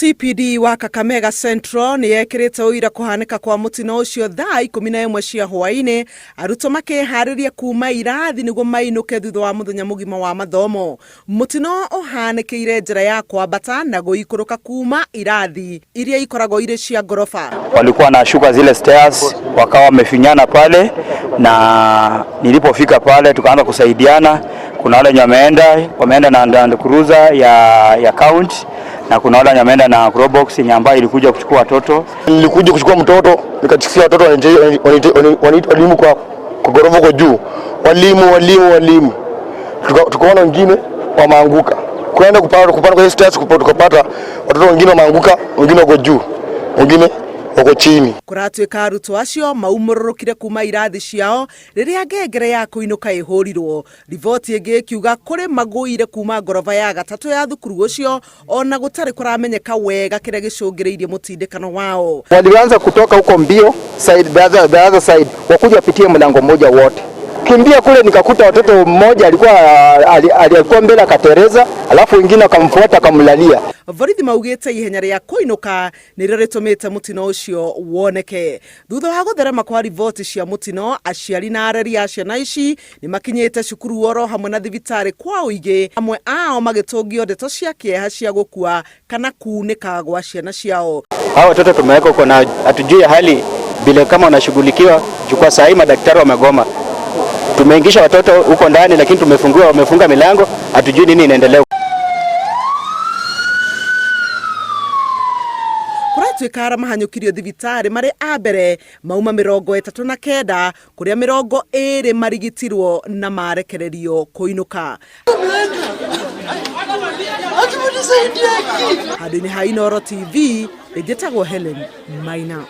OCPD wa Kakamega Central nĩ yekĩrĩte ũira kũhanĩka kwa mũtino ũcio thaa 11 cia hwaĩ-inĩ, arutwo makĩharĩria kuma irathi nĩguo mainũke thutha wa mũthenya mũgima wa mathomo. Mũtino ũhanĩkĩire njĩra ya kwambata na gũikũrũka kuma irathi iria ikoragwo irĩ cia ngoroba. Walikuwa wanashuka zile stairs, wakawa wamefinyana pale, na nilipofika pale tukaanza kusaidiana. Kuna wale wenye wameenda na Land Cruiser ya county na kuna wale wenye wameenda na Probox yenye ambayo ilikuja kuchukua watoto. Nilikuja kuchukua mtoto, nikachukua watoto wanaitwa walimu kwa gorofa kwa juu, walimu walimu walimu, tukaona wengine wameanguka, kwenda kupanda kwa stairs, tukapata watoto wengine wameanguka, wengine wako juu, wengine wako chini. Kũratuĩka arutwo acio maumũrũrũkire kuma irathi ciao rĩrĩa ngengere ya kũinũka ĩhũrirwo. Riboti ĩngĩ ĩkiuga kũrĩ magũire kuma ngoroba ya gatatũ ya thukuru ũcio, ona gũtarĩ kũramenyeka wega kĩrĩa gĩcũngĩrĩirie mũtindĩkano wao. Walianza kutoka huko mbio side, the other side, wakuja wapitie mlango mmoja wote kimbia kule, nikakuta watoto mmoja alikuwa mbele akatereza, alafu wengine akamfuata akamlalia. Borithi maugĩte ihenya rĩa kũinũka nĩrĩo rĩtũmĩte mũtino ũcio woneke. Thutha wa gũtherema kwa riboti cia mũtino, aciari na areri a ciana ici nĩ makinyĩte cukuru oro hamwe na thibitarĩ kwa ũingĩ, amwe ao magĩtũngio ndeto cia kĩeha cia gũkua kana kunĩka gwa ciana ciao. Hao watoto tumeweka huko na hatujui hali vile kama wanashughulikiwa juu kwa saa hii madaktari wamegoma. Tumeingisha watoto huko ndani, lakini tumefungiwa, wamefunga milango, hatujui nini inaendelea. Kũratuĩka arĩa mahanyũkirio thibitarĩ marĩ a mbere mauma 39, kũrĩa 20 marigitirwo na marekererio kũinũka. Handũ-inĩ ha Inooro TV, njĩtagwo Helen Maina.